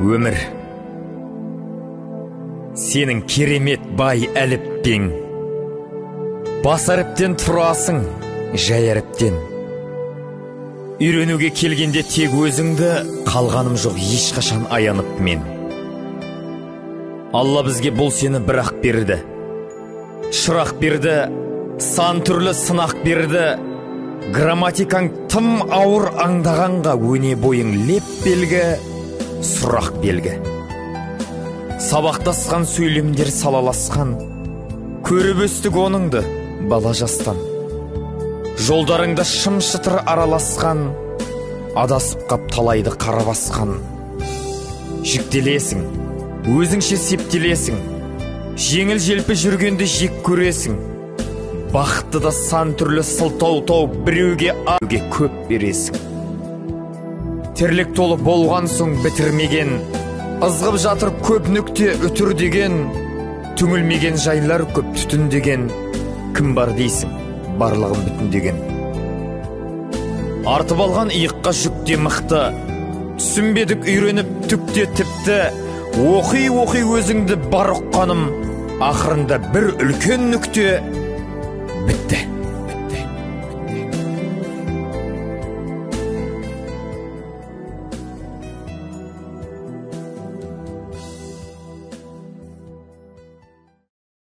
Өмір. Сенің керемет бай әліппең. Бас әріптен тұрасың, жай әріптен. Үйренуге келгенде тек өзіңді, қалғаным жоқ ешқашан аянып мен. Алла бізге бұл сені бірақ берді. Шырақ берді, сан түрлі сынақ берді. Грамматикаң тым ауыр аңдағанға өне бойың леп белгі, сұрақ белгі. Сабақтасқан сөйлемдер салаласқан, көріп өстік оныңды бала жастан. Жолдарыңда шым шытыр араласқан, адасып қап талайды қара басқан. Жіктелесің, өзіңше септелесің, жеңіл желпі жүргенді жек көресің. Бақытты да сан түрлі сылтау тауып біреуге ауге көп бересің. Тірлік толы болған соң бітірмеген, ызғып жатыр көп нүкте үтір деген, түңілмеген жайлар көп түтіндеген, кім бар дейсің, барлығын бүтіндеген. Артып алған иыққа жүк те мықты, түсінбедік үйреніп түкте тіпті, оқи-оқи өзіңді бар ұққаным, ақырында бір үлкен нүкте